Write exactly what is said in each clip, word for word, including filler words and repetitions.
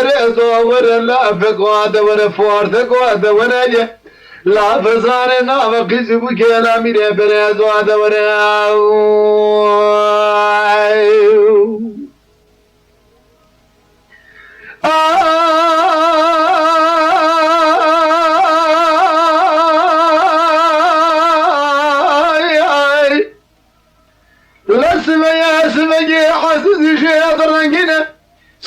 berêz o were, lafek o de were, fortek o de were ye. Lafezanê nava qîzî bû kêla mîrê berêz o de were. Ay. Ay, ay. Li sibê ye, sibekê ezîzî jê direngîne.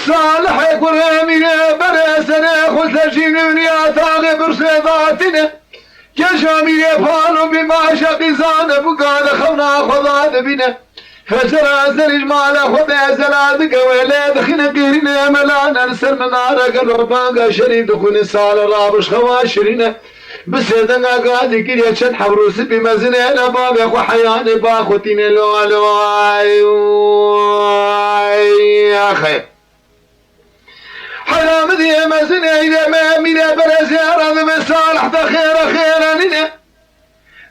Salihê kurê mîrê berê serê xwe sejî nûriya taxê birsê datîne. Keşa mîrê palo bî maşe qîzane bûka di xewna xwe da dibîne. Hecera zerî ji mala xwe de zela dike wê lê dixîne qîrîne melane li ser minare gelo banga şerî dixwîne sale rabiş xewa şirîne. Bi sêdenga gadî kiriye çend hewrû sipî mezin ê le bavê xwe heyanê ba xwe tîne lo alo ay, ay, axê. Heramidî mezin ê île me mîre berezê ra dibe salih de xêre xêre nîne.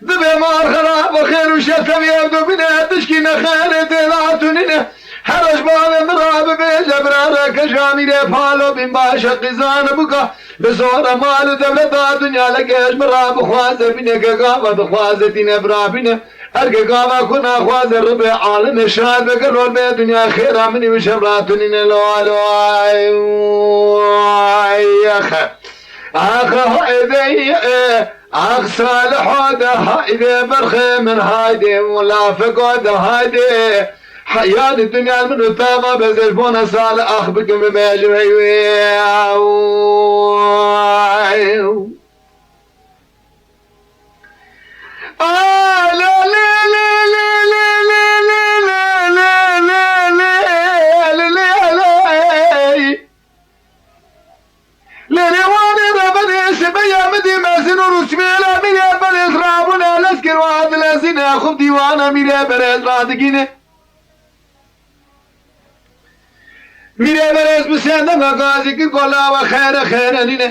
Dibe mar xerab xêr û şer tevî ev do bîne tişkîne xêrê tê de tûnîne. Her ji bavê min ra bibêje birare ke ji amîrê palo bîn baş e qîzan bûka. Bi zora mal û dewleta dinya leke ji min ra bixwaze bîne ke gava dixwaze tîne bira bîne. Her ke gava ku naxwaze ribê alimê şad be gelo bê dinya xêra min û şev ra tunîne lo alo ay, ay, axe. Axe hayde, ax Saliho de hayde berxê min hayde, lafeko de hayde. Heyalê dinya min û tava bezej bona sal ax bikim bimêjim heywe. Lêrê wanê rebenê sibeya min dî mezin û rûsmêla min ê berêz rabûne lezgir û adilezîne xwe dîwana mîrê berêz radigîne. Mîrê berêz bi sêdenga gazî kir ku lawa xêre xêre nîne.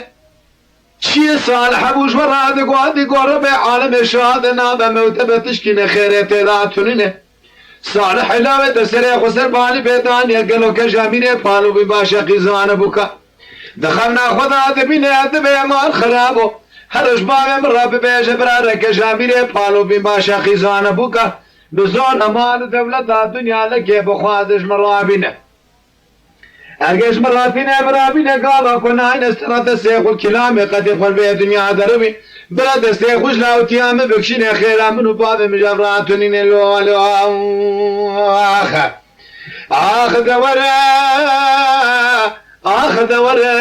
Çiyê Salih hebû ji we re digotî ku Rebê alemê şade nabe mewte be tişkî ne xêrê tê de tunîne. Salih lawê de serê xwe ser balî bê daniye gelo keja mîrê palo bî baş e qîzane bûka. Di xewna xwe de dibîne dibe mal xerab o. Her ji bavê min re bibêje birare keja mîrê palo bî baş e qîzane bûka. Bi zona mal û dewleta dinya lekê bixwaze ji min rabîne. Erge ji min ratîne birabîne gava ku nayne sera destê xwe kilamê qedê xwe vê dinya deribî. Bira destê xwe ji lawtiya min bikşîne xêra min û bavê min ji ev ratunîne lo lo axe. Ax de were, ax de were,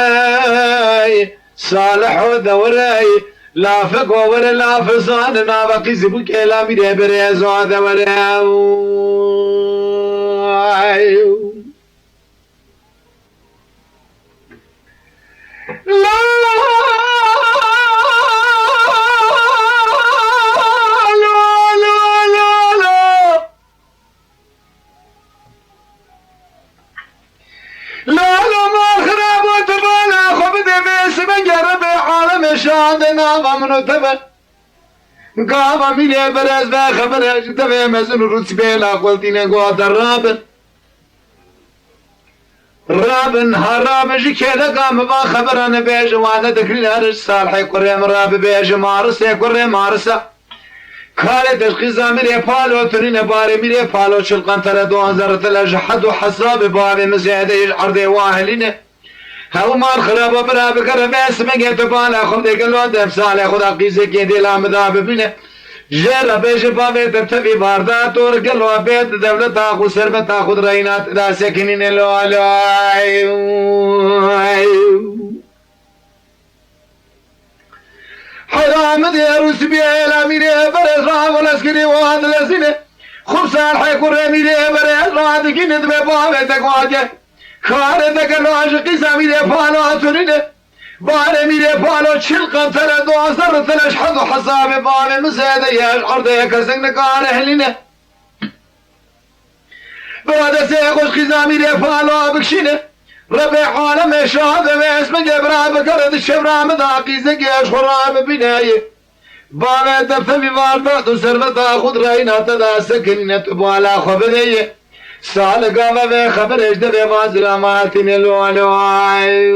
Saliho de were, lafeko were, lafizan nava qîzî bû kêla mîrê berêzo de were. Ay. Lalo mar xirabo tu bala xwe bide bê sibenge Rebê alemê şade nava min û te be. Gava mîlê berez ve xebere ji devê mezin û rûtbê la xweltîne gota rabin. Rabin, ha rabin ji kêleka min va xebera nebêje, wane dikirî her ji Salihê kurê min re bibêje, Marisê kurê Marisa. Karê teşxîsa mîrê palo tunîne, barê mîrê palo çilqan tele duan zerre tele ji hed û hesabê bavê min zêde ji erdê wa helîne. Hew mar xirabo bira bikere ve simegê tu bala xwe de gelo dem salê xwe da qîzekê dêla min da bibîne. Jê re bêje bavê te tevî varda, tor gelo bê di dewleta xwe serveta xwe di reyna te da sekinîne lo alo. Hela min dê rûsibî hela mîrê berêz ra û lezgirî wan dilezîne. Xur Salihê kurê mîrê berêz ra digîne dibe bavê te gwace. Karê te gelo ji qîza mîrê palo tunîne. Barê mîrê palo çil qan tele duwazdeh re tele ji hed û hesabê bavê min zêde ye, ji erdê ye kesek nikare helîne. Bira destê xwe ji qîza mîrê palo bikşîne. Rebê alemê şade ve esmegê bira bikere di çevra min da qîzekê ji xwe ra bibîne ye. Bavê te tevî varda tu serveta xwe di reyna te da sekinîne tu bala xwe bide ye. Sal gava vê xeberê ji devê vazira ma hatîne lo alo ay.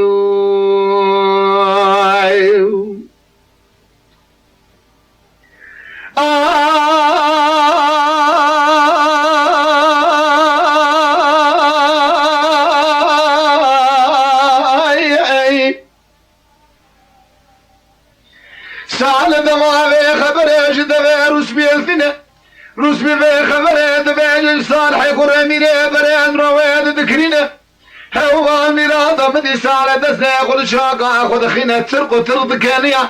Ay, ay. Sal dema vê xeberê ji devê Rûspî tîne. Rûspî vê xeberê divê ji Salihê kurê mîrê berê endrawê didikirîne. Hewa mîrada min dîsare destê xwe li çaka xwe dixîne, tirq û tirq dikeniya.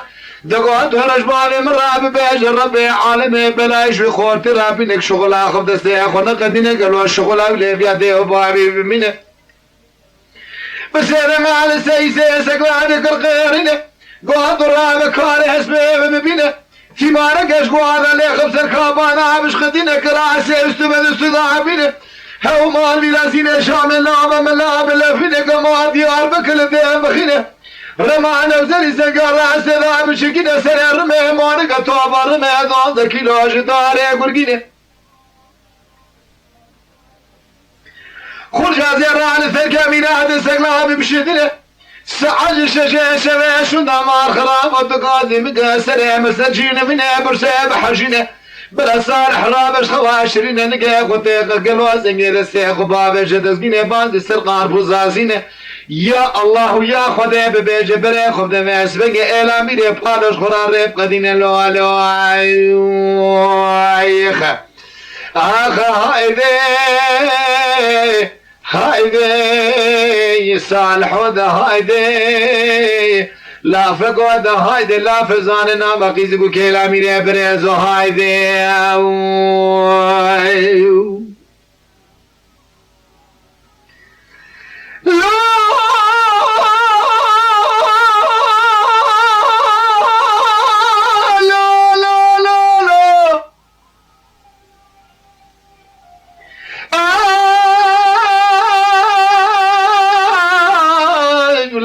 Digot, tu rejbavê min re bibêje, Rebê alemê belayê ji wî xortî re bîne, şixula xwe bi destê xwe neqedîne, gelo şixula wî lê viya dê û bavê wî bimîne. Bi sêre me li seyî sê sekla dikir qêrîne. Got, tu rabe karê hespê wî bibîne. Tîmare geş guhada lê xibser kabana bişqitîne, kirasê üstü ve üstü da bîne. Hew mal vîra zîne şamê lava mela bi lefîne, gema Diyarbekir li dê bixîne. Rema nevzerî zengara sêda bişikîne, serê rimê marika toba rimê dozde kîlo ji darê gurgîne. Xurca zêra li serkê mîna di segla bi bişidine. Saet şeşê şevê şunda mar xirab û tu gazî min ge serê min ser cînimine birse bi hejîne. Bila Salih rabeş xewa şirîne nige xwe têqe gelo zengê destê xwe bavêje dezgîne bazî ser qarpûzazîne. Ya Allah û ya Xwedê bibêje berê xwe bide ve esbengê êlamîrê paloş xwe ra rê biqedîne lo alo ay, ay xe. Axa haydi, haydi, Salho de haydi, lafe go de haydi, lafe zane nama qîzi ku kêlamî re birêzo haydi. Ay,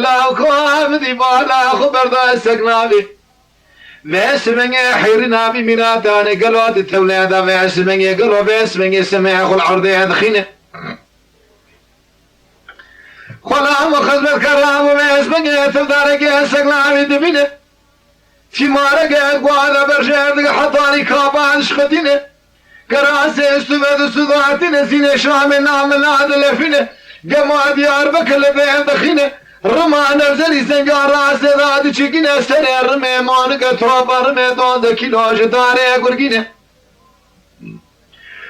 law xwe min dî bala xwe berda sek navê. Vê simengê heyri navî mîna dane gelo di tewlê da vê simengê gelo vê simengê semê xwe li erdê dixîne. Xulam û xizmetkaran û vê simengê tevdarekê sek navî dibîne. Tîmareke guhada berjêr dike hetanî kaban şixitîne. Kerasê stûve di sudatîne, zînê şamê namila dilefîne. Gema Diyarbekir li vê dixîne. Rima nevzerî zenga rastê da diçikîne. Serê rimê manike topa rimê donde kîlo ji darê gurgîne.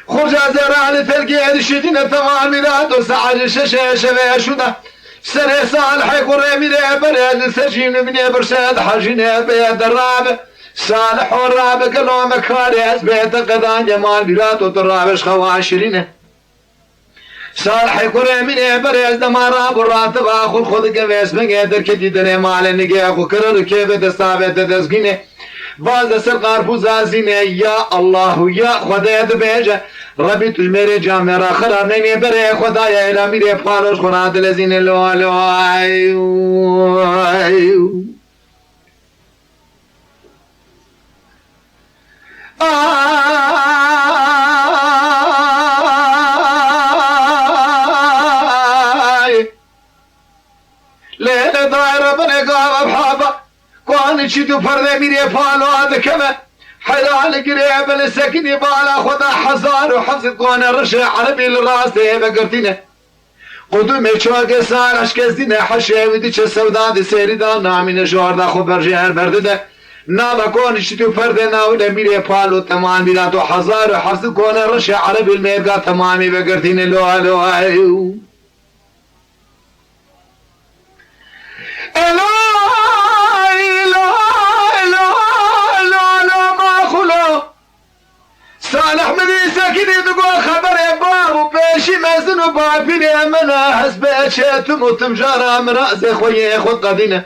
Xurca zera li telkê dişitîne temamî ra do saet şeşê şevê şûna. Serê Salihê kurê mîrê berê li ser jî min binê birse dihejîne bê derabe. Salih o rabe gelo me karê ez bê te qedan cemal bîra to tu rabe ji xewa şirîne. Salihê kurê mîrê berê ez dema rabû ratiba xwe xwe dike vê esmengê derketî derê malê nigê xwe kirin û kê vê desta vê te dezgîne. Baz li ser qarpûza zîne, ya Allah û ya Xwedê dibêje, Rebî tu ji mêrê camê re xira neyê berê Xwedaya êlamîrê paloş xwe re dilezîne lo lo ay, ay. Ay. Lê li daire binê gava hava. Konî çî tu perdê mîrê palo dikeve. Heyra li girê bin sekinî bala xwe da hezar û heft kone rişê erebî li rastê vegirtîne. Qudumê çagê sar eşkez dîne heşê wî diçe sewda di sêrî da namîne ji arda xwe berjê her berdide. Nava konî çî tu perdê navîne mîrê palo temamî da tu hezar û heft kone rişê erebî li mêrga temamî vegirtîne lo lo ay. Elo, elo, elo, elo, elo, maxulo. Salih min dî sekinî digo xeberê bav û pêşî mezin û bapîrê min e, hespê çê tim û tim cara min razê xwe yê xwe qedîne.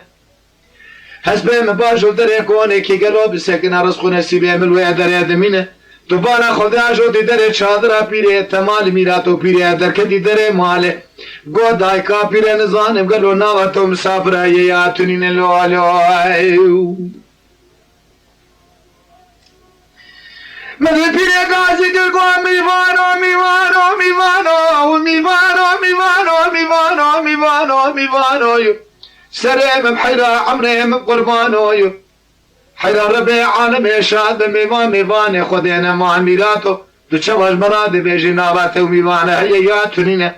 Hespê min bajo derê konekî gelo bisekine rizq û nesîbê min wê derê dimîne. Tu bala xwe de ajotî derê çadira pîrê, te malî mîra to pîrê derketî derê malê. Got dayka pîrê nizanim gelo nava to misafira ye ya tunîne lo alo. Min pîrê gazî Gilgo mîvano, mîvano, mîvano, mîvano, mîvano, mîvano, mîvano, mîvano yo. Serê min heyra, emrê min qurbano yo. Heyra Rebê alemê şad be, mêvan mêvanê Xwedê ne, ma mîrato. Tu çawa ji me re dibêjî nava te û mîvane heye ya tu nîne?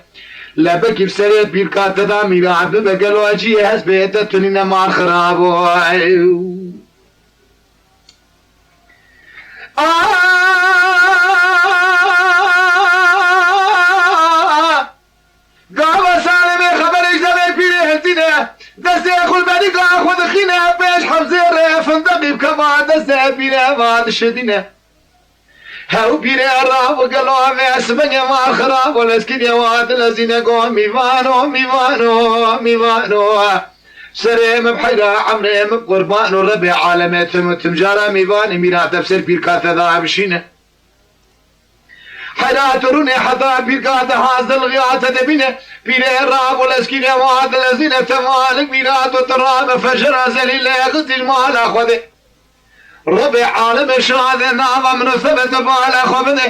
Lebekî bi serê pîrka te da mîrat bibe, gelo ciyê hespê te tu nîne, ma xirabo. Ah! Gava salimê xeberê ji devê pîrê hildîne, destê xwe li berîka xwe dixîne, pêş hevzê rê findeqî bi keva destê pîrê va dişidîne. Hew pîrê ra û gelo vê sibengê va xirab û lezkînê wa dilezîne, go mîvano, mîvano, mîvano. Serê min bi heyra, emrê min bi qurban û Rebê alemê tim û tim cara mîvanê mîra te bi ser pîrka te da bişîne. Heyra tu rûnê heta pîrka te hazir xiya te dibîne. Pîrê rab û lezkînê wa dilezîne, te malik mîra tu tu rabe fejera zelîlê xitî ji mala Xwedê. Rebê alemê şade nava min û sebe tu bala xwe bide.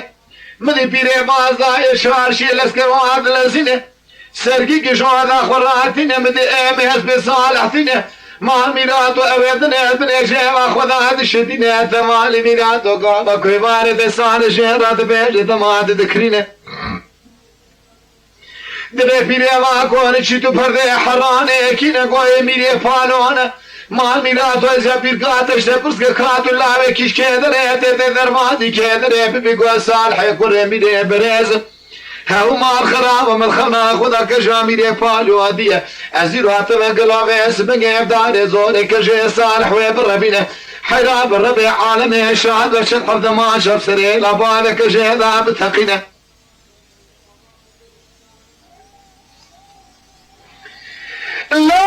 Min ê pîrê baz da ê şarşiyê lezkê wa dilezîne. Sergî ki ji wada xwe rahatîne, min dê em hespê salih tîne. Ma mîrato ew ê dinê, dinê ji eva xwe da dişitîne. Tevalî mîrato gava koyvarê de sare jê re dibêje dema didikirîne. Dibê pîrê va konî çî tu perdê heranê kîne, goyê mîrê palone. Ma mîrato ez ya pîrka te ji te pirs ke ka tu lavê kîşkê dinê, tê tê dermatî kê dinê, bibî go salihê kurê mîrê birêz. Hew mal xirab, min xewna xwe da ke jamîrê palo diye. Ez îro hatime gila vê sibingê evdarê zorê ke jê salih wê birevîne. Heyra bi Rebê alemê şad be çend hevdema şev serê la bade ke jê da biteqîne. La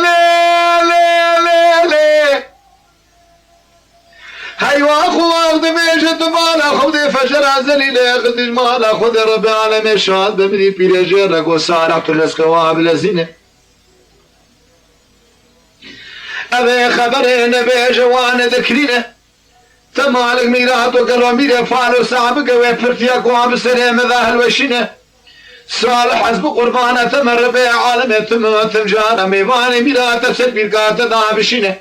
lê lê lê lê. Heywa xwe wax dibêje tu bala xwe dê fejera zelîlê xidî ji mala xwe dê Rebê alemê şad be, min dî pîrê jê re got, Salih tu lezkewa bilezîne. Ev ê xeberê nebêje wane dikirîne. Te malik mîrato gelo mîrê palo sabike wê pirtiya ku bi serê me de hilweşîne. Salih ez bi qurbana te me Rebê alemê tim tim cara mêvanê mîra te ser pîrka te da bişîne.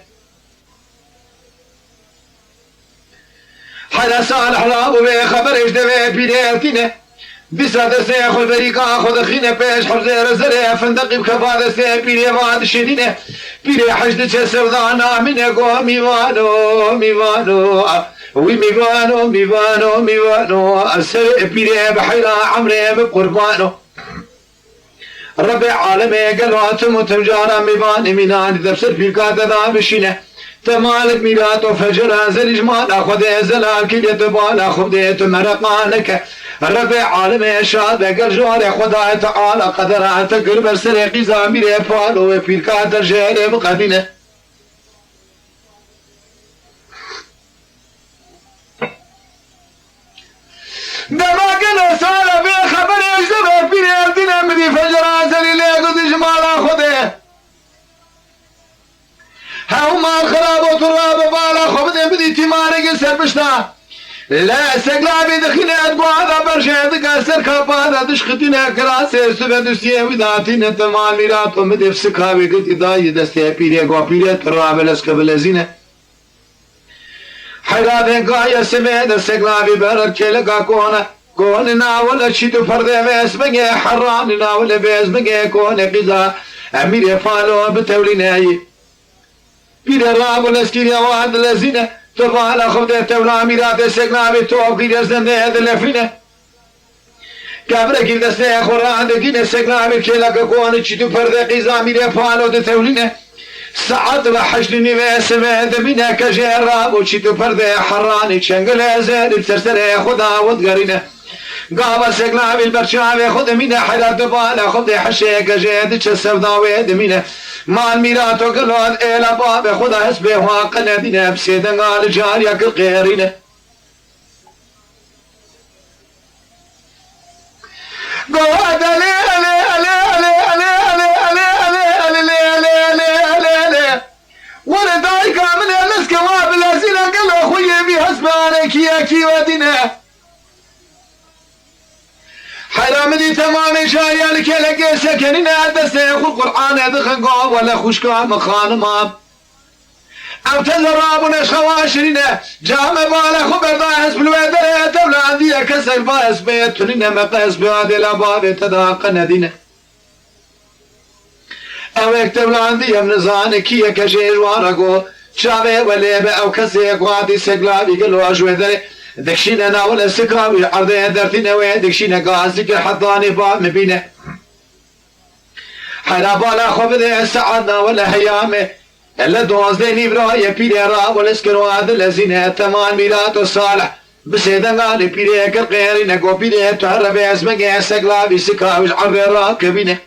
Hela Salih rabû vê xeberê ji devê pîrê tîne. Dîsa destê xwe berîka xwe dixîne pêş hevzê re zerê findeqî bi kefa destê pîrê va dişêdîne. Pîrê hej diçe sewda namîne go mîvano, mîvano. Wî mîvano, mîvano, mîvano. Serê pîrê bi heyra emrê bi qurbano. Rebê alemê gelo tim û tim cara mêvanê mînanî de ser pîrka te da bişîne. Te malik mîrato fejera zelî ji mala xwe dê zelal kiriye tu bala xwe dê tu mereqa neke. Rebê alemê şad be gel jorê xwe daye te ala qedera te kir ber serê qîza mîrê palo wê pîrka te jêrê biqedîne. Dema gelo sala vê xeberê ji devê pîrê evdîne min dî fejera zelîlê gudî ji mala xwe de. Hew mal xirabo tu rabe bala xwe bide min dî tîmarekê serpişta. Le seglavê dixîne et guhada berjê dike ser kapa de dişxitîne kirasê sibe dustiyê wî datîne te mal mîrato min dê sika wê gitî dayî destê pîrê go pîrê tu rabe lezke bilezîne. Heyra vê gaye simê de seglavî berer kêleka kone. Kone nawile çî tu perdê vês bingê herranî nawile vês bingê kone qîza emîrê palo bi tewlîneyî. Pîrê rabo lezkîrê wa dilezîne. Tu vala xwe dê tewla mîra dê seglavî top qîrê zendê dilefîne. Kevrekî destê xwe radikîne, sekna bir kêleke konî çî tu perdê qîza mîrê palo ditewlîne. Saet ve heşt û nîvê sibê dimîne, kejê rabo çî tu perdê herranî çengilê zêrî ser serê xwe da wet gerîne. Gava sekna bir ber çavê xwe dimîne, heyra tu bala xwe dê heşê kejê diçe sevda wê dimîne. Mal mîra to gilot êla babê xwe da hespê xwe qenedîne, bi sê denga li cariya kir qêrîne. Goha de lê, lê, lê, lê, lê, lê, lê, lê, lê, lê, lê, lê, lê, lê, lê, lê, lê. Were dayika min Kî we dîne? Heyra min dî temamê cariya li kêlekê sekenîne, destê xwe Qur'anê dixin, go wele xwişka min xanima. Ew teze rabûne ji xewa şirîne, camê bala xwe berda hespil wê derê, tewlandiye kesek ba hespê tunîne, me qes bi adê la bavê te da qe nedîne. Ew êk tewlandî, em nizane kî ye, ke jê ji wan re got, çavê we lê be, ew kesê ye ku hatî seglavî gelo ji wê derê, dikşîne na wele sika wî erdê, dertîne wê, dikşîne gazî kir, hetanî ba min bîne. Hera bala xwe bide saet na wele heyamê, ele dozdê nîvra ye pîrê ra wele skir wa dilezîne, teman mîrat û salih. Bi sê denga li pîrê kir qêrîne, go pîrê tu here bê ez mengê seglavî sika wî ji erdê ra kebîne.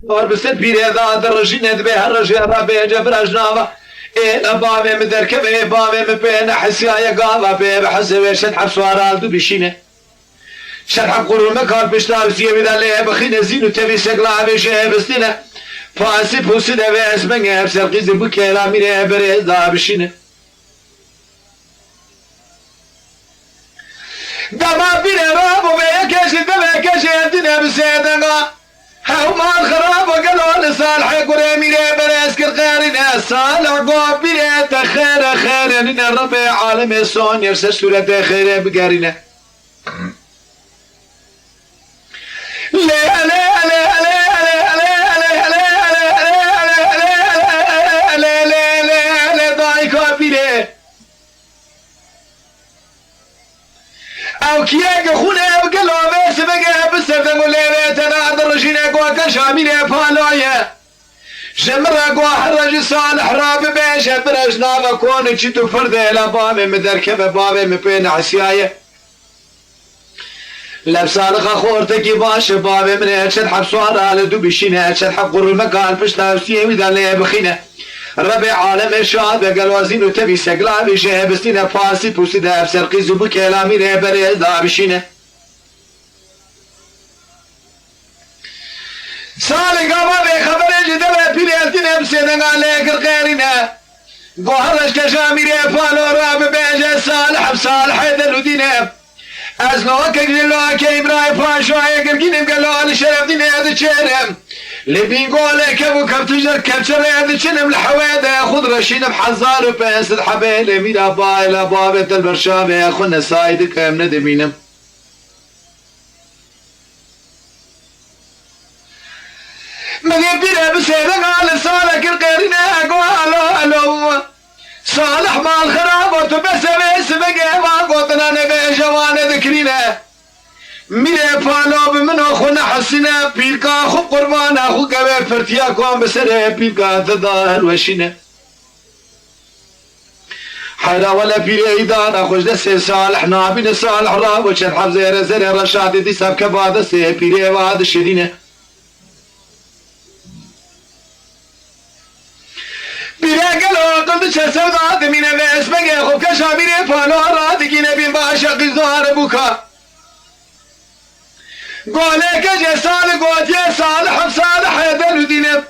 Dor bi ser pîrê da dirijîne, dibê her rojê re bêje biraj nava. Ê le bavê min derkeve, ê bavê min pê nehisiyaye gava pê bi hesê wê şed heb swara li du bişîne. Şed heb qurû me kar pişta û siyê wî de lê bixîne zîn û tevî seglavê jê bistîne. Pasî pusî de vê ez mengê hep serqîzî bu kêla mîrê berê da bişîne. Dema bîrê rabû vê yekê ji devê kejê dîne bi sê denga. Hew mal xirab û gelo li Salihê kurê mîrê berêz kir qêrîne. Salih got, bîrê te xêr e, xêr e, nîne Rebê alemê son yer ser sûretê xêrê bigerîne. Lê dayika bîrê. Ew kiyeke xûne ev gelo vê sibegê bi serdem û lêvê te da dirijîne, go ke şamîrê palo ye. Ji min re go here ji Salih re bibêje, bire ji nava konê çît û pirdê, le bavê min derkeve, bavê min pê nehisiyaye. Leb Salixa xortekî baş e, bavê min ê çend heb swara li du bişîne, çend heb qurû me kar pişta û siyê wî de lê bixîne. Rebê alemê şad be, gelo zîn û tevî seglavî jê bistîne, pasî pusî de ev serqîz û bu kêlamî rê berê da bişîne. Salê gava vê xeberê ji devê pîrê tîne bi sê denga lê kir qêrîne. Go here ji keşa mîrê palo re bibêje Salih, Salihê delûdîne. Ez lokek ji lokê Îbrahîm Paşayê girgînim, gelo li Şerefdînê diçêrim. Li Bîngolê kev û kevtij der kevçerê diçinim, li hewê de xwe direşînim hezar û pênc sed hebê lê mîra bayê la bavê te li ber çavê xwe nesayî dikim, nedibînim. Min ê pîrê bi sêrega li Salih kir qêrîne, go alo, alo. Salih mal xirab û tu bes e vê sibegê van gotina nebêje wane dikirîne. Mîrê palo bi min û xwe nehesîne, pîrka xwe qurbana xwe keve pirtiya kon bi serê pîrka te da hilweşîne. Heyra wele pîrê îdana xwe ji destê Salih nabîne, Salih ra û çend heb zêre zerê reşadê dîsa bi keva destê pîrê va dişirîne. Pîrê gelo aqil diçe sewda dimîne ve esmegê xwe keşa mîrê palo ra digîne bîn baş e qîzdar bûka. Goleke ji Salih gotiye, Salih, Salihê delûdîne.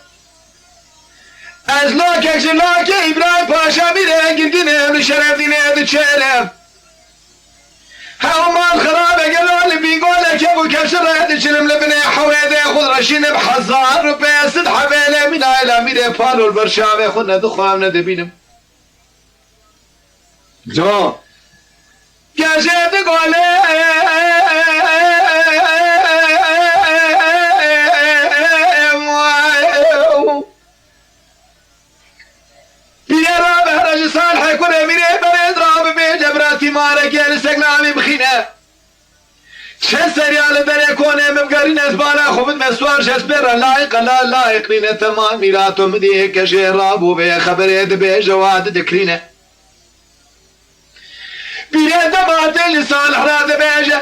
Ez lokek ji lokê Îbrahîm Paşa mîrê girgîne, em li Şerefdînê diçêne. Hew mal xirabe gelo li Bîngolê kev û kevşirê diçinim, li binê hewêdê xwe direşînim, hezar û pênc sed hebê lê mînayê la mîrê palo li ber çavê xwe nedixwem nedibînim. Can. Gece digole. Pîrê rabe here ji Salihê kurê mîrê berê dirabe bê cebra tîmareke li seglavî bixîne. Çend seriya li derê konê min bigerîne, ez bala xwe bidime swar ji hespê re, layiq e, la layiq nîne, temam mîrato min dî, ke jê rabû vê xeberê dibêje wa didikirîne. Pîrê dema tê ji Salih re dibêje,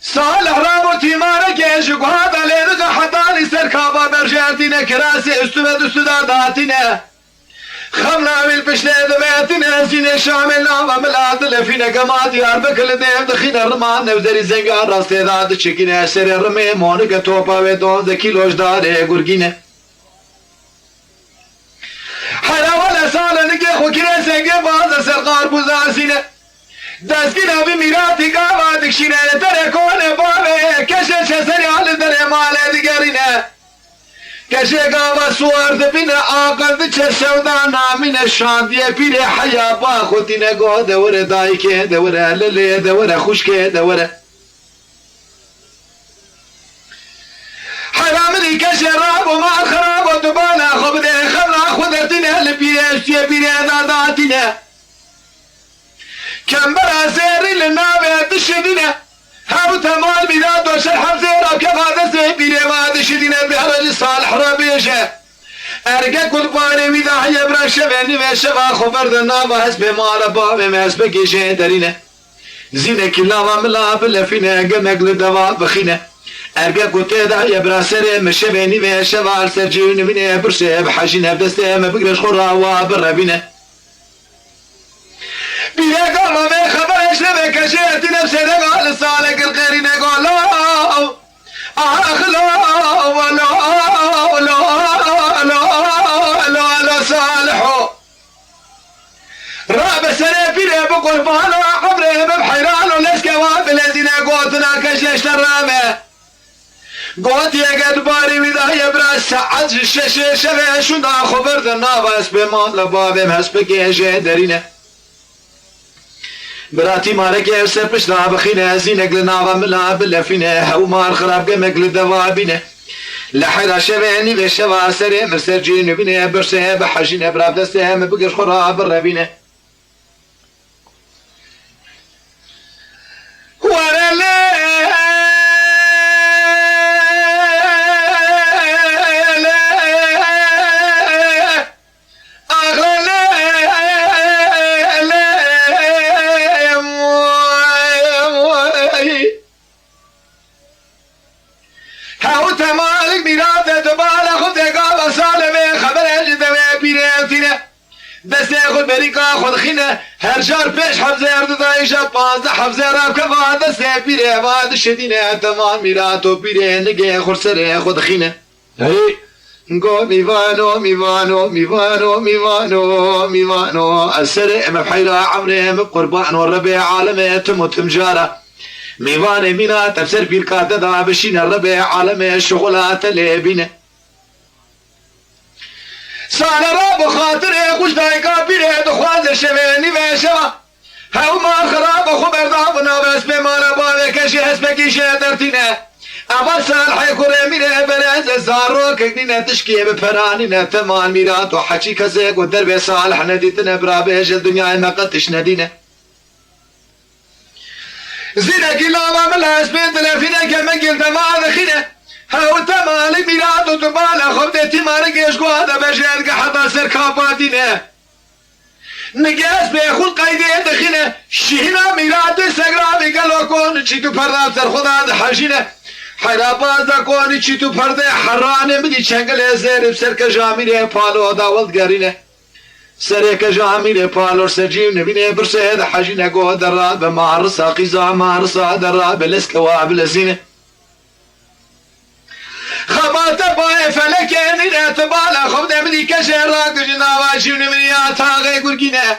Salih rabû tîmareke ji guha de lê dike hetanî ser kava berjertîne kirasê û stûve di stûda datîne. Xemla wî li piştê dibe, tîne zînê şamê nava mila dilefîne, gema Diyarbekir li dêv dixîne, rima newzerî zenga rastê da diçikîne, serê rimê monike topa wê dozdeh kîlo ji darê gurgîne. Hera wele sale nike Xwe kire sengê baze ser qarbûza zîne. Destgîna vî mîratî gava dikşîne li derê kone bavê. Keşê çeserya li derê male digerîne. Keşê gava siwar dibîne, aqil diçe sewda namîne. Şandiyê pîrê heya ba xwe tîne, go de were dayikê, de were lilê, de were xwişkê, de were. Heyra min î keşê rabo, ma xirabo, tu bala xwe bide, xevra xwe dertîne li pîrê, estiyê pîrê da datîne. Kembera zêrî li navê dişidîne. Hew temal mîra doşer hevzê ra keva destê pîrê va dişidîne, bihre ji Salih re bêje. Erge ku di barê wî de heye bira şevê nîvê şeva xwe berde nava hespê mala bavê me, hespekê jê derîne. Zînekî lava mila bilefîne, gemek li deva bixîne. Erge ku tê de heye bira serê min şevê nîvê şeva li ser cî nivîne, birsê bihejîne, bi destê min bigire ji xwe ra wa birevîne. Pîrê gama vê xeberê ji levê keşê etîne, bi sêdega li salê gilqêrîne, go law, ax law, law, law, law, law, Saliho. Rabe serê pîrê bi qurbana, emrê min heyran û leşke wa bilezîne, gotina keşê ji te rabe. Gotiye, eger di barê wî de heye bira, saet ji şeşê şevê şûnda xwe berde nava hespê mala bavê min, hespekê jê derîne. Bira tîmarekê ser pişta bixîne, zînek li nava mila bilefîne, hewmar xirab gemek li deva bîne. Li hera şevê nîvê şeva serê min ser cî nivîne, birsê bihejîne, bira bi destê min bigir xwe ra birevîne. Were lê, lê, ax lê, lê, moy, moy. Hew temalik mîrate tu bala xwe tê gava sale vê xebere ji devê pîrê tîne. Destê xwe berîka xwe dixîne, her car pêş hevzêr dida, îja pazdeh hevzêra keva destê pîrê va dişidîne, teman mîrato pîrê nigê xwe serê xwe dixîne. Hey! Go mîvano, mîvano, mîvano, mîvano, mîvano, ez serê em heyra emrê em qurbano, Rebê alemê tim û tim cara. Mîvanê mîna te ser pîrka te da bişîne, Rebê alemê şixula te lê bîne. Sane ra bi xatirê xwe ji dayika pîrê dixwaze şevê nîvê şeva. Hewma xirab xwe berda bi nav hespê mala bavê keşê hespekî jê dertîne. Eva Salihê kurê mîrê bereze zarokek nîne tişkê bi peranîne teman mîrat û heçî kesê ku derbê Salih nedîtine bira bêje dinyayê me qet tişt nedîne. Zînekî lava min li hespê dilefîne, kemengî li dema dixîne. Hew temalî mîrat û tu bala xwe bidê tîmarikê ji guha de bejêr ge heta ser kapa dîne. Nigê hespê xwe li qeydê dixîne. Şîhîna mîratê segramî gelo konî çît û perda ser xwe da dihejîne. Heyra baz de konî çît û perdê heranê bidî çengelê zêrî bi ser keja mîrê palo da weldigerîne. Serê keja mîrê palor ser cî nivînê birsê dihejîne, go derra be marisa qîza marisa derra be leske wa bilezîne. Xebate bayê felekê nîne ti bala xwe bide min î keşê rakijî nava cî nivînê ya taxê gurgîne.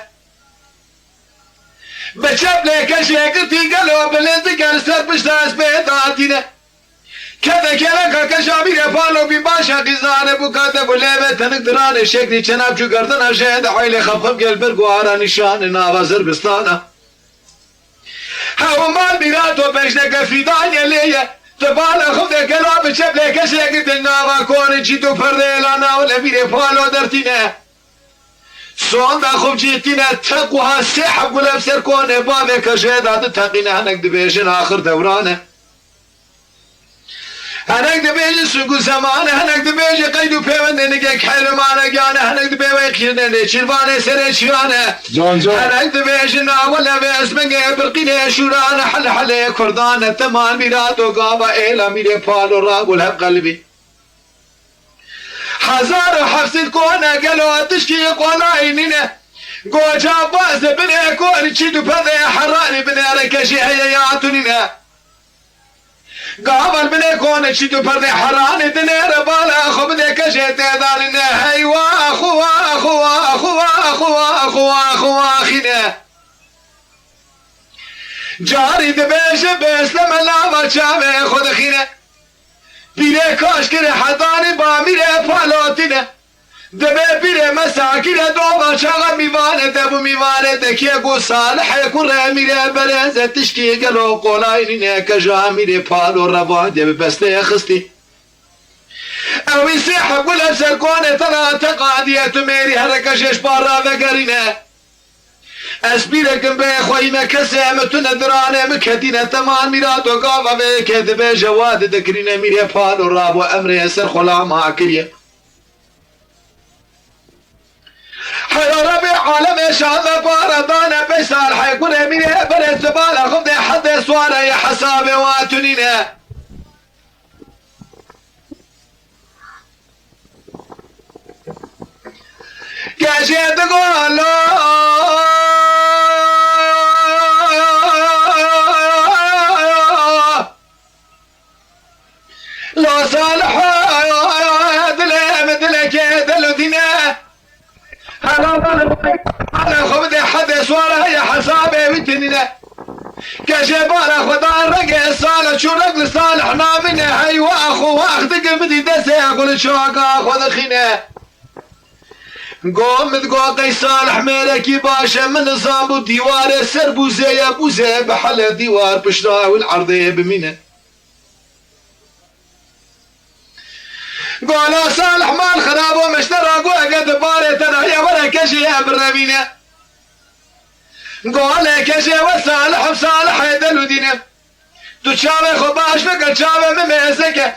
Bi çeplê keşê girtî gelo bilêzî ger ser pişta ez pê datîne. Kete keleka keşa bîre palo bî başa qîzane bû kate bû lê ve tenik diranê şeklî çenab çû gerdina jê de eylê xebxeb gel ber guhara nîşanê nava zirbistana. Hew mal bîra to pêşneke fîdanê lê ye. Ti bala xwe de gela bi çeplê keşê girtin nava konê çît û perdê la nav le bîrê palo dertîne. Sonda xwe cîtîne teqwiha sê heb gule bi ser konê bavê keşê de diteqîne hinek dibêjin axir dewran e. Hinek dibêje sing û zeman e, hinek dibêje qeyd û pêwendê nigek heyrimane giyane, hinek dibê wê qîrnê nêçîrvanê serê çiyane. Can can. Hinek dibêje nawe levê ezmengê birqînê şûrane, hel helê kurdan e, teman mîrato gava êla mîrê palo rabûl hep qelbî. Hezar û heft sed kone gelo tişkî qonayî nîne. Goca baz de binê konî çît û perdê heranî binê reke jî heye ya tu nîne. Gavan binê konê çît û perdê heranî dinê re bala xwe bidê kejê tê danîne. Hey wa xwe wa xwe wa xwe wa xwe wa xwe wa quwa quwaxîne. Carî dibêje bêsleme lava çavê xwe dixîne. Pîrê kaş kire hetanî bamîrê palotîne. Dibê pîrê me sakîre dova çaxa mîvane debû mîvane dekê ku Salihê ku remîre bereze tişkî gelo qolay nîne ke ji amîrê palo revadiye bi besteyê xistî. Ewî sê hebgul ev ser konê te ra te qadiye tu mêrî hereke jêş para vegerîne. Ez pîrekim bê xweyî me kesê me tune diranê min ketîne teman mîrato gava vê yekê dibêje wa didikirîne mîrê palo rabo emrê ser xwe lama kiriye. Heya Rebê alemê şaze para dane pey Salihê gurê mîrê berê zibala xwe dê hedê sware ye hesabê wa tunîne. Gecê digo lo, lo Salih, dilê min dilekê delûdîne. Hela bala xwe bide hedê swara ye hesabê wî tinîne. Gecê bala xwe da rengê sala çû reng li Salih namîne heywa xwe wax dike bidî destê xwe li çaka xwe dixîne. Go min go qey Salih mêrekî baş e min nizam bû dîwarê ser bûzê ye bûzê bi hele dîwar pişta ew li erdê bimîne. Gola Salih mal xirabo miştera go ege di barê te de heye were kejê em birevîne. Golê kejê we Salih em Salihê delûdîne. Tu çavê xwe baş bike çavê min mêzeke.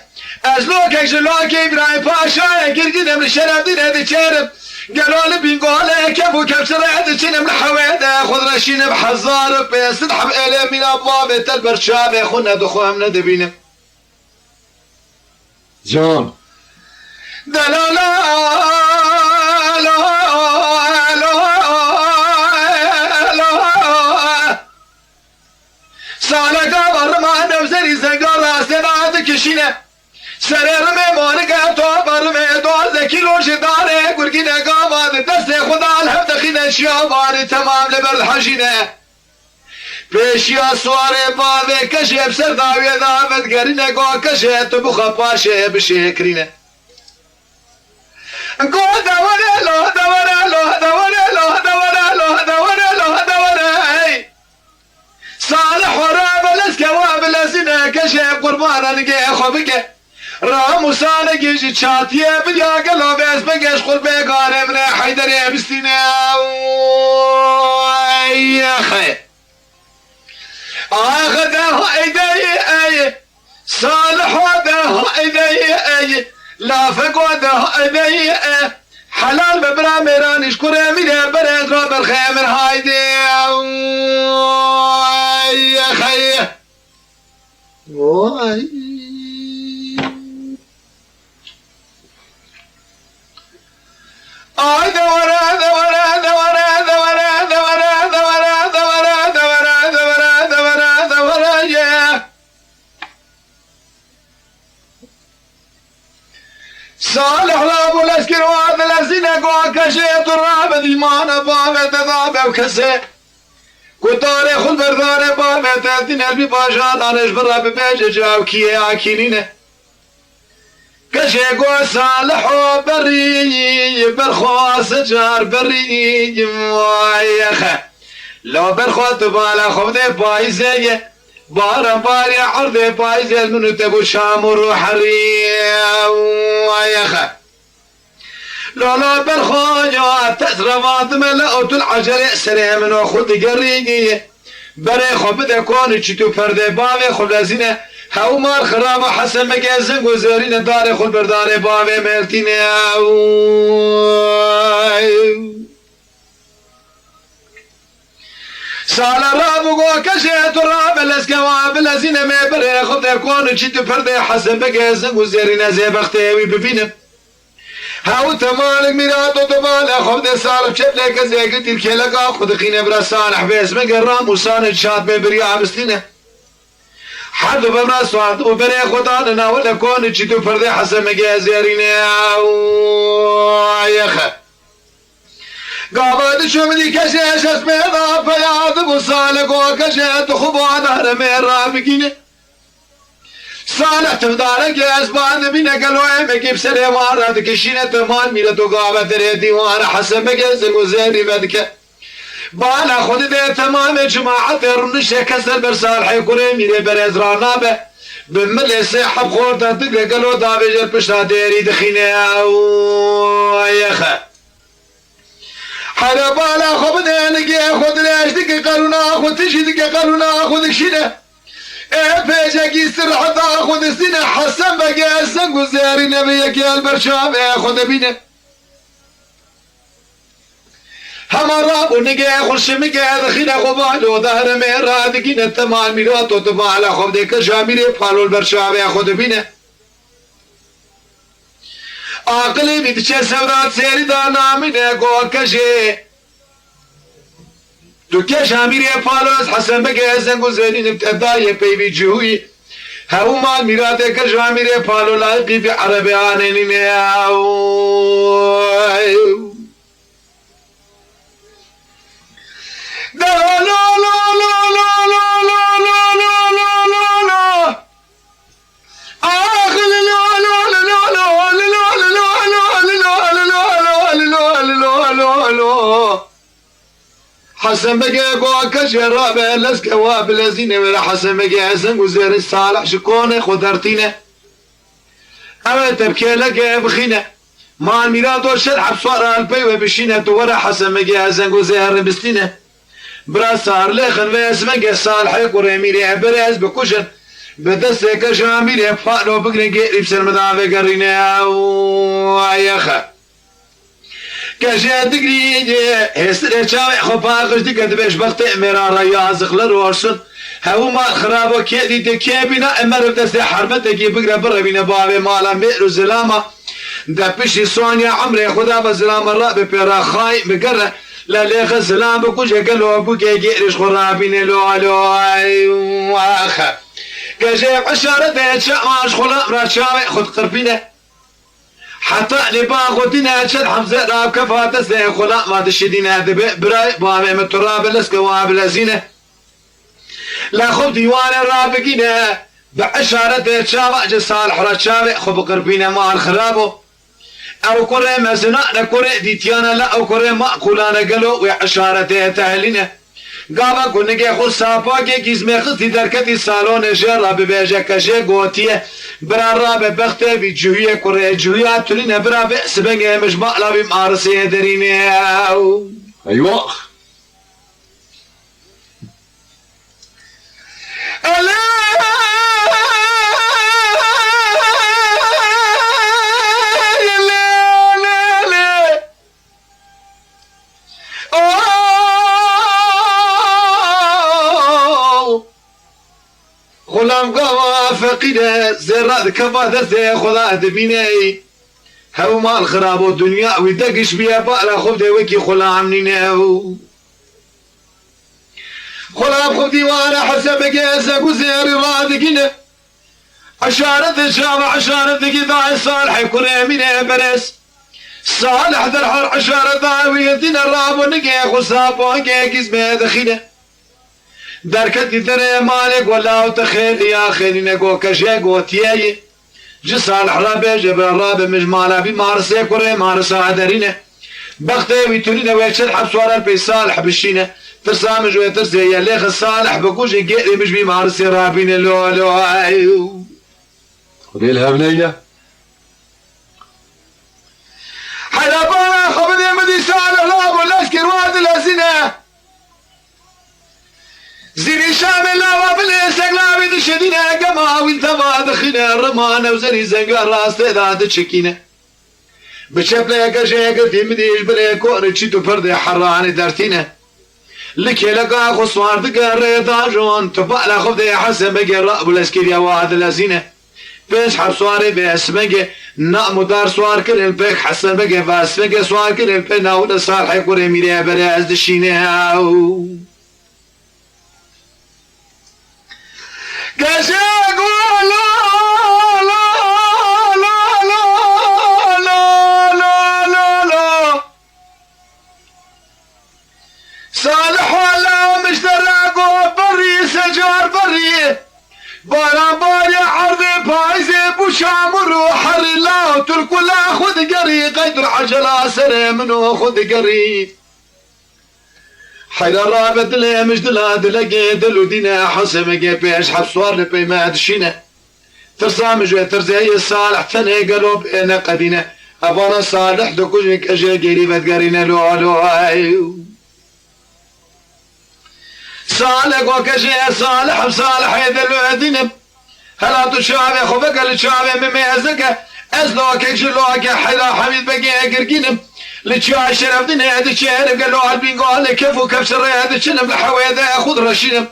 Ez lokek ji lokê Îbrahîm Paşayê girgînim li Şerefdînê diçêrim. Gelo li bîn golê kef û kevçirê diçinim li hewê de xwe direşînim hezar û pênc sed heb êlê mîna bavê te li ber çavê xwe nedixwe em nedibînim. Can. Delala, la, la, la, la. Saleka barima devzerî zenga rastê da dikişîne. Serê rimê marike to barime doze kîlo ji darê gurgîne gava di destê xwe da li hev dixîne şiya barî temam li ber dihejîne. Pêşiya swarê bavê kejê bi ser dawiyê de vedigerîne go kejê tu bixwe paşê bişêkirîne. Go dewere lo, dewere lo, dewere lo, dewere lo, dewere lo, dewere hey. Salih ora belez ke wa bilezîne kejê qurbana nigê xwe bike. Ramûsanekî ji çatiyê bidiya gelo vêz bike ji xwe bê garê min ê Heyderê bistîne. Ey xeyr. Axe de hayde ey, Saliho de hayde ey, lafeko de hayde ey, helal be bira mêran iş kurê mîre berê ra berxê min hayde. Ey xeyr. Vay. Ay de were, de were, de were, de were, de were, de were, de were, ye. Salih la bu leskir o ad lezine go keşe tu rabe dimana bave te da bev kese. Ku darê xwe berdarê bavê te dîne bî bajaran ji bin re bibêje cawkiyê akînîne. Kejê go Saliho berî, berxwe se car berî, vay exe. La berxwe tu bala xwe bidê payîzê ye. Baran bariye erdê payîzê min û te bû çamur û herî, vay exe. Lala berxaya te revandime le otul ecelê serê min o xwe digerî. Berê xwe bide konî çî tu perdê bavê xwe lezîne. Hew mar xiraba hese meke zing û zerîne darê xwe berdarê bavê meltîne. Sala rabû go keşê tu rabe lezgewa bilezîne me birê xwe de kon û çî tu pir de hese bike zing û zerîne zê bextê wî bibînim. Hew te malik mîrato tu bale xwe de sarif çepleke zêgir tîr kêleka xwe dixîne bira Salih bêz me ge ram û sanê çat me biriya bistîne. Her du bevra swart û berê xwe dane nawe le kon û çî tu pir de hese me ge zerîne. Yexe. Gava diçû min dî keşê şeş pê da peya dibû sale go keşê tu xwe bo dare me rabigîne. Sale tivdareke ez ban dibîne gelo em ekî bi serê wan re dikişîne te mal mîre tu gava derê dîwan re hesebeke zing û zêrî vedike. Bala xwe dide temamê cemaetê rûnişte kes ser ber Salihê kurê mîrê berez ranabe. Bi milê sê heb xorta dike gelo davêje pişta dêrî dixîne. Ew yexe. Here bala xwe bide nigê xwe dirêj dike qerûna xwe tijî dike qerûna xwe dikşîne. Ê pêcekî sir heta xwe distîne Hesen Begê zeng û zêrî nebe yekê el ber çavê xwe dibîne. Hema rabû nigê xwe şimikê dixîne xwe balo de heremê radikîne te mal mîrato tu bala xwe bidê ke jamîrê palol ber çavê xwe dibîne. Aqilê wî diçe sewra sêrî da namîne go kejê. Tu keş amîrê palo ez Hesen Begê ez zeng û zêrînim te dayê peyvî cihûyî. Hew mal mîratê keş amîrê palo layiqî vî erebê anenîne. Ew. Hesen Begê go kejê rabe lezke wa bilezîne wêre Hesen Begê zeng û zêrî Salih ji konê xwe dertîne. Ew ê tepkêleke bixîne. Mal mîrato şer heb swara li pey we bişîne tu were Hesen Begê zeng û zêrî bistîne. Bira sar lêxin vê esmegê Salihê kurê mîrê berê ez bikujin. Bi destê keşa mîrê palo bigrin gêrî bi ser min da vegerîne. Ew yexe. Kejê digrî hêsirê çavê xwe paqij dike dibêj bextê mêra re yazixler olsun. Hew mal xirabo kê dîte kê bîna emer bi destê hermetekî bigre birevîne bavê mala mêr û zilama. De piştî Sonya emrê xwe da ve zilama rabe pê ra xayî bigere. Le lêxe zilam bikuje gelo bûkê gêrî ji xwe rabîne lo alo. Exe. Kejê eşarete çawa ji xulam ra çavê xwe diqirpîne. Heta lê ba xwe dîne çend hemze ra kefa destê xulama dişidîne dibe birayê bavê min tu rabe lezke wa bilezîne. La xwe dîwanê rabigîne, bi eşarete çava ji Salih re çavê xwe biqirpîne mal xirabo. Ew kurê mezinane kurê dîtiyane la ew kurê maqûlane gelo wê eşaretê tehlîne. Gava ku nigê xwe sapakê gîzmê xistî derketî salonê jê re bibêje ke jê gotiye, bira rabe bextê vî cihuyê kurê cihuya tunîne bira vê sibengê min ji mala vî marisê derîne. Eywa! Xulam gava feqîre zêra dikeva destê xwe da dibîne. Hew mal xirabo dinya wî de giş biye bala xwe de wekî xulam nîne. Xulam xwe dîwara hesebeke ezek û zêrî radigîne. Eşaretê çava eşaretekî dayê Salihê kurê mînê berez. Salih derhal eşareta wî dîne rabo nigê xwe sapakê gîzmê dixîne. Derketî derê malê go law te xêliya xêlîne go kejê gotiye yî. Ji Salih re bêje bira rabe min ji mala vî marisê kurê marisa derîne. Bextê wî tunîne wê çend heb swara pey Salih bişîne. Tirsa min ji wê tirsê ye lêxe Salih bikujê gêrê min ji vî marisê rabîne lo lo. Xwedê li hev neyne. Hela bana xwe bidê min dîsa li lav û leşkir wa dilezîne. Zîrî şamê lawa bilê sek lavî dişidîne, gema wîn teva dixîne, rimane û zerî zenga rastê da diçikîne. Bi çepleyeke jê girtî min dî ji bilê korê çît û pirdê heranê dertîne. Li kêleka xwe swar dike rê dajon, tu bala xwe dê Hesen Begê rabû lezkeriya wa dilezîne. Pênc heb swarê vê esmegê nam û dar swar kirin, pêk Hesen Begê ve esmegê swar kirin, pê navûne Salihê kurê mîrê berê ez dişîne. Gece golo, lo, lo, lo. digerî, qeyd û ecela serê min û xwe digerî. Heyra rabe dilê min ji dila dilekê dil û dîne, Hesemegê pêş heb swar li pey me dişîne. Tirsa min ji wê tirzê ye Salih, tenê gelo bê neqedîne. Evana Salih dikujin, kejê gêrî vedigerîne lo lo. Salih go kejê Salih, Salihê dil û dîne. Hela tu çavê xwe veke li çavê min mêzike, ez lokek ji lokê Heyra Hemîd Begê girgînim. Li çiyayê Şerefdînê diçêrim, gelo Elbîngalê kef û kefşirê diçinim, li hewê de xwe direşînim.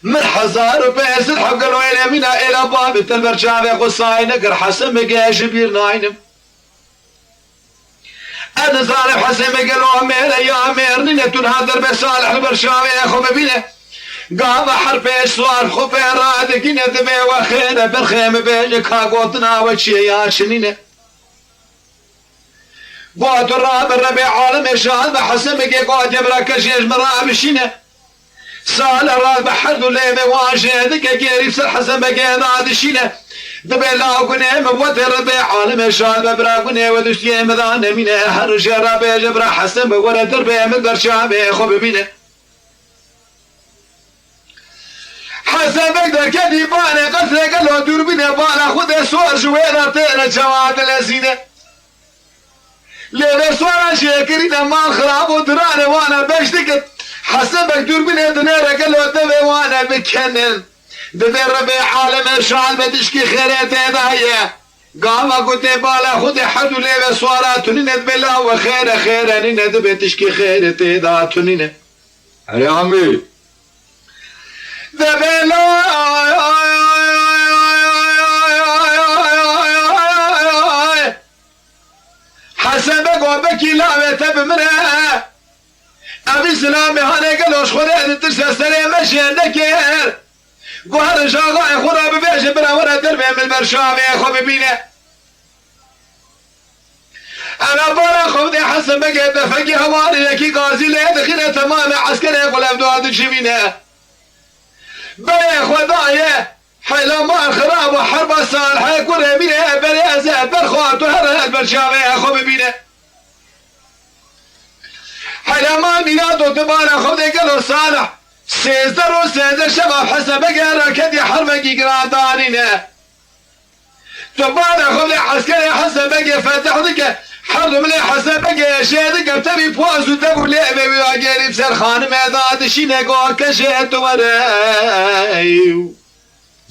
Min hezar û pênc sed heb gelo êlê mîna êla bavê te li ber çavê xwe sayî nekir, Hesemegê ji bîr naynim. Ez nizanim Hesemegê lo mêr e ya mêr nîne, tu niha derbê Salih li ber çavê xwe bibîne. Gava her pêş swar xwe pê radikîne, divê we xêr e berxê min bêje ka gotina we çi ye ya çi nîne. Got tu rabe, Rebê alemê şahid be, Hesemegê gotiye bira kejê ji min re bişîne. Salih rabe her du lêvê wan jê dike, gêrî ser Hesemegê da dişîne. Dibê law gunê min wetê Rebê alemê şahid be, bira gunê we duştiyê min da nemîne. Her jê re bêje bira Hesem be, were derbê min ber çavê xwe bibîne. Hesemeg derketî banê qesrê gelo dûrbîne, bala xwe de sor ji wê re têne çawa dilezîne. Lê vê swara jêkirîne mal xirab û diranê wana beş dikin. Hesemeg dûrbînê dinêre gelo devê wane bikenin. Divê Rebê alemê şahid be tişkî xêrê tê de ye. Gava ku tê bala xwe de her du lêvê swara tunîne, divê law we xêr e, xêr e nîne, divê tişkî xêrê tê de tunîne. Erê Amî. Debê lay. Hesebe go bekî lavê te bi min e. Evî zilamê hanê gelo ji xwe re ditirse serê me jê nekir. Go her ji axayê xwe re bibêje bira were derbê min ber çavê xwe bibîne. Eve bala xwe bidê Hesen Begê tefekî hewarê yekî gazî lê dixîne temamê eskerê xwe levdoa dicivîne. Berê xwe daye heyla mal xirab û herba Salihê kurê mîrê berê ez e ber xwe tu here ez ber çavê xwe bibîne. Heyla mal mîra do tu bala xwe bidê gelo Salih. Sêzdeh roj sêzdeh şeva Hesen Begê raketî herbekî giran danîne. Tu bala xwe lê eskerê Hesen Begê fetih dike, her du milê Hesen Begê jê dike, tevî poz û dev û lê evê wî agêrî bi ser xanimê da dişîne go kejê tu were.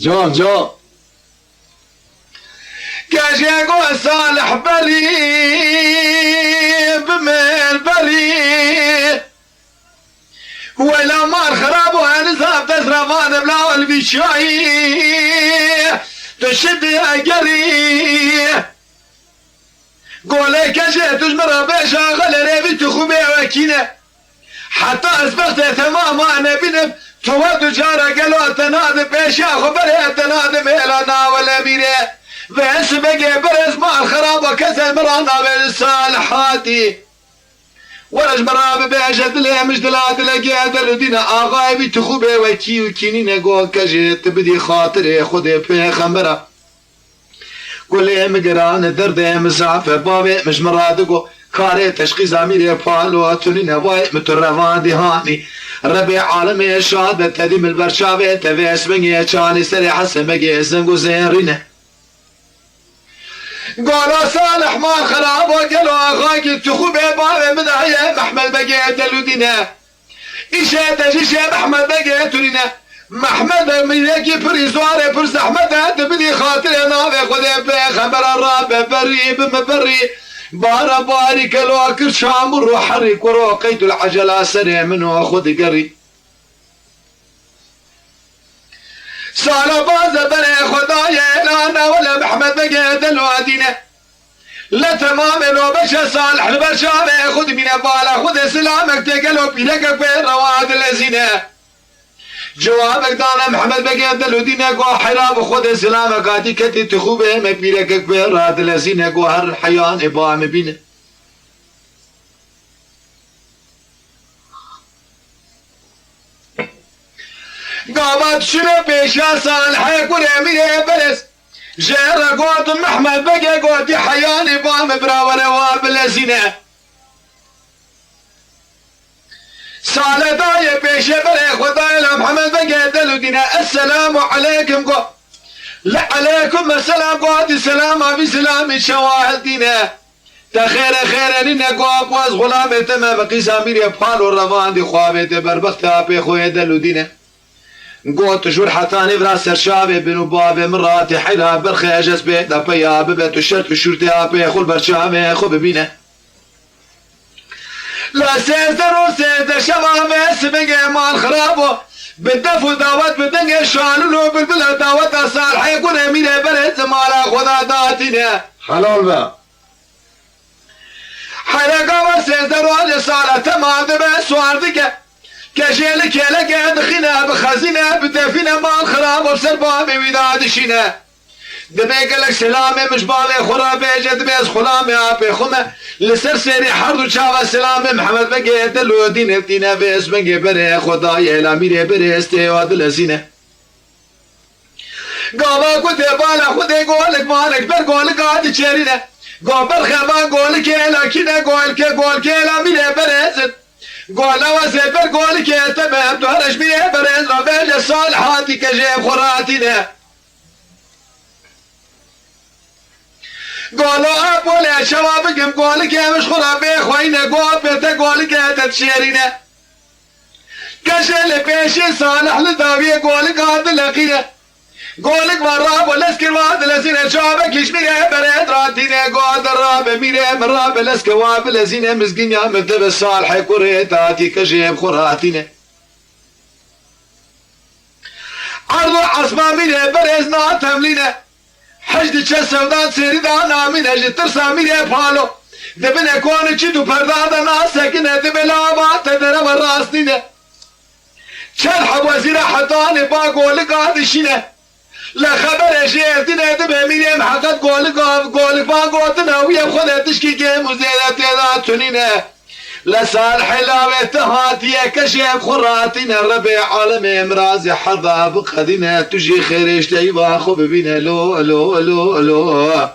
Can, can. Kejê go Salih berî, bimir berî. Wela mar xirab û heniz av dest revan bila ol vî çiyayî. Tu şidî egerî. Golê kejê tu ji min re bêje, xelê rêvî tu xwe bê wekîne. Heta ez bextê temama nebînim, tu we du cara gelo te nadim pêşiya xwe berê te nadim hêla nawe lemîrê. Ve ez begê berez mal xirab û kes ez min re navê Salih hatî. Were ji min re bibêje dilê min ji dila dilekê del û dîne axayê bî tu xwe bê wekî û kînîne go kejê tu bidî xatirê Xwedê pêxembera. Gulê min giran e, derdê min zaf e, bavê min ji min re digo karê teşqîza mîrê palo tu nîne, vayê min tu revandî hanî. Rebê alemê şad be tedî min ber çavê te vê esmengê çanî serê Hesen Begê zeng û zêrîne. Gola Salih ma xirabo gelo axakî tu xwe bê bavê min de heye Mehmed Begê delûdîne. Îşe te jî şê Mehmed Begê turîne. Mehmed Beg mîrekî pirî zuarê pir zehmet e, tu bidî xatirê navê Xwedê pêxembera rabe berî bi min berî. Bara barî gelo kir çamur û herî kuro qeyd û ecela serê min û xwe digerî. Sala baze berê xwe dayê, la newele Mehmed Begê delû edîne. Le temamê lo beşe Salih li ber çavê xwe dimîne, bala xwe de silamek tê gelo pîrekek pê rewa dilezîne. Cewabek dane Mehmed Begê delû dîne go heyra bi xwe de silamek hatî ketî tu xwe bê me pîrekek pê re dilezîne go her heyanê ba me bîne. Gava dişine pêşiya Salihê kurê mîrê berez. Jê re got Mehmed Begê gotî heyanî ba min bira were wa bilezîne. Sale dayê pêşe berê xwe dayê la Mehmed Begê delû dîne. Esselamu aleykum go. Le aleykum esselam gotî selama vî selamî çawa hildîne. Te xêre xêre nîne go, ku ez xulamê te me, min qîsa mîrê pal û revandî xwavê te berbextê apê xwe yê delû dîne. Got, jûr hetanî vira serçavê bin û bavê min ratî heyra berxê ez bê depeya bibe tu şert û şûrtê apê xwe li ber çavê xwe bibîne. La sêzdeh roj sêzdeh şeva me sibingê mal xirabo. Bi def û dawet bi dengê şalûl û bilbila daweta Salihê gurê mîrê berê zimala xwe da datîne. Helal be. Hereka ve sêzdeh rojê sale temam dibe, suar dike. Keşê li kêleke dixîne, bi xezîne, bi defîne mal xirab û ser bavê wî de dişîne. Dibê gelek selamê min ji bavê xwe re bêje, dibê ez xulamê apê xwe me. Li ser sêrî her du çava selamê Mihemed Begê delû dîne, dîne vê ez bengê berê xwe dayê la mîrê berê ez tê wa dilezîne. Gava ku tê bala xwe dê golik manik ber golika diçêrîne. Go berxema golikê lakîne golke golkê la mîrê berêzin. Go lawa zê ber golikê te be em tu her eş mîrê berêz ra bêje sal hatî ke jê xwe ratîne. Go lo a polê şewa bigim golikê min ji xwe ra bê xweyne go pê te golikê te dişêrîne. Keşê li pêşî Salih li dawiyê golik hat dileqîne. Golik va rabo leskir wa dilezîne çavek hîç mîrê berê dratîne go de rabe mîrê min rabe leske wa bilezîne mizgînya min tebe Salihê kurê tatî keşê bi xwe ratîne. Erd û esma mîrê berêz natemlîne. Hej diçe sewdan sêrî da namîne ji tirsa mîrê palo. Dibine konî çît û perda de nasekine dibe lava te dereve rast nîne. Çend heb wezîre hetanê ba golika dişîne. Le xeberê jê ez dîne dibe mîrê miheqet golika golik ba gotina wî ye xwe de tişkî kêm û zêde têda tunîne. Le Salihê lawê te hatiye keşê em xwe ratîne Rebê alemê mirazê herda biqedîne tu jî xêrê ji teyba xwe bibîne lo lo lo lo.